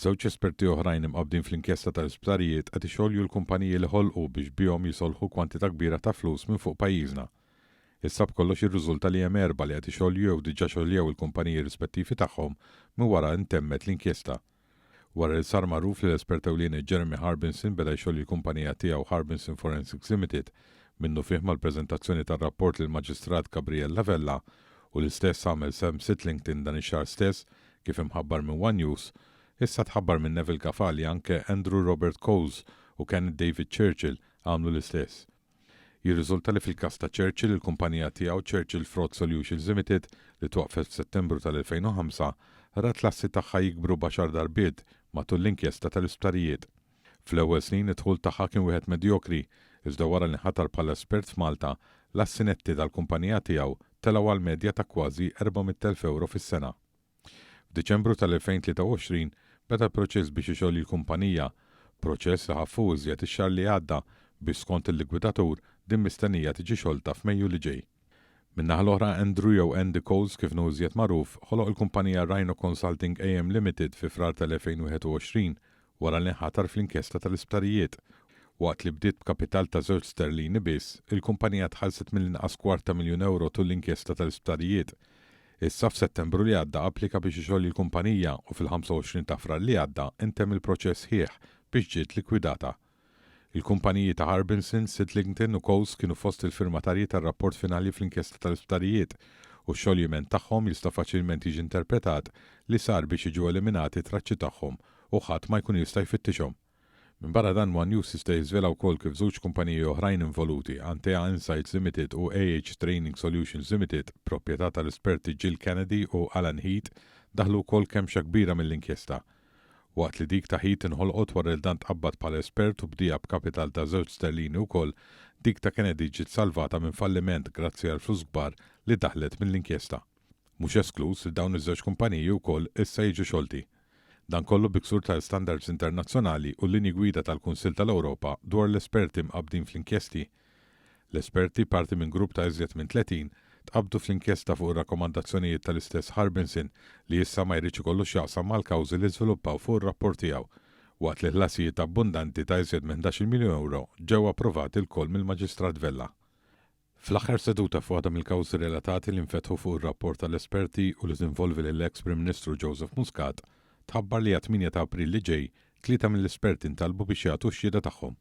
Żewġ esperti oħrajn imqabbdin fl-inkjesta tal-isptarijiet qed ixolju l-kumpaniji li ħolqu biex bihom jisolħu kwantità kbira ta' flus minn fuq pajjiżna. Issa b'kollox jirriżulta li hemm erbgħa li qed ixolju jew diġà xoljew il-kumpaniji rispettivi tagħhom minn wara intemmet l-inkjesta. Wara li sar magħruf li l-espert ewlieni Jeremy Harbinson beda jxolji l-kumpanija tiegħu Harbinson Forensics Limited minnufih mal-preżentazzjoni tar-rapport lill-Maġistrat Gabriella Vella u l-istess għamel Sam Sittlington dan ix-xahar stess kif imħabbar minn one News, issa tħabbar minn Neville Gafà li anke Andrew Robert Coles u Kenneth David Churchill għamlu l-istess. Jirriżulta li fil-każ ta' Churchill il-kumpanija tiegħu Churchill Fraud Solutions Limited li twaqqfet f'Settembru tal-2005 rat l-assi tagħha jikbru b'għaxar darbiet matul l-inkjesta tal-isptarijiet. Fl-ewwel snin id-dħul tagħha kien wieħed medjokri, iżda wara li nħatar bħala espert f'Malta, l-assi netti tal-kumpanija tiegħu telgħu għal medja ta' kważi 400,000 ewro fis-sena. F'Diċembru tal-2023 beda l-proċess biex ixolji l-kumpanija, proċess li ħaffu iżjed ix-xahar li għadda biex skont il-likwidatur din mistennija tiġi xolta f'Mejju li ġej. Min-naħa l-oħra Andrew jew Andy Coles kif inhu iżjed magħruf ħoloq il-kumpanija Rhino Consulting AM Limited fi Frar tal-2021 wara li nħatar fl-inkjesta tal-isptarijiet. Waqt li bdiet b'kapital ta' żewġ sterlini biss, il-kumpanija tħallset mill-inqas kwart ta' miljun ewro tul l-inkjesta tal-isptarijiet. Issa f'Settembru li għadda applika biex ixolji l-kumpanija u fil-25 ta' Frar li għadda intemm il-proċess sħiħ biex ġiet likwidata. Il-kumpaniji ta' Harbinson, Sidlington u Coles kienu fost il-firmatarji tar-rapport finali fl-inkjesta tal-isptarijiet u x-xoljiment tagħhom jista' faċilment jiġi interpretat li sar biex jiġu eliminati t-traċċi tagħhom u ħadd ma jkun jista' jfittixhom. Minbarra dan, one News jista' jiżvela wkoll kif żewġ kumpaniji oħrajn involuti, Antea Insights Limited u AH Training Solutions Limited, proprjetà tal-esperti Jill Kennedy u Alan Heath, daħlu wkoll kemxa kbira mill-inkjesta. Waqt li dik ta' Heath inħolqot wara li dan tqabbad bħala espert u bdieha b'kapital ta' żewġ sterlini wkoll, dik ta' Kennedy ġiet salvata minn falliment grazzi għal flus kbar li daħlet mill-inkjesta. Mhux eskluż li dawn iż-żewġ kumpaniji wkoll issa jiġu xolti. Dan kollu bi ksur tal-istandards internazzjonali u l-linji gwida tal-Kunsill tal-Ewropa dwar l-esperti mqabbdin fl-inkjesti. L-esperti, parti minn grupp ta' iżjed minn 30, tqabbdu fl-inkjesta fuq ir-rakkomandazzjonijiet tal-istess Harbinson li issa ma jridx ikollu x'jaqsam mal-kawżi li żviluppaw fuq ir-rapport tiegħu, waqt li ħlasijiet abbundanti ta' iżjed minn 11-il miljun ewro ġew approvati lkoll mill-Maġistrat Vella. Fl-aħħar seduta f'waħda mill-kawżi relatati li nfetħu fuq ir-rapport tal-esperti u li tinvolvi lill-eks Prim Ministru Joseph Muscat, tħabbar li għat-tmienja ta' April li ġej, tlieta mill-esperti ntalbu biex jagħtu x-xhieda tagħhom.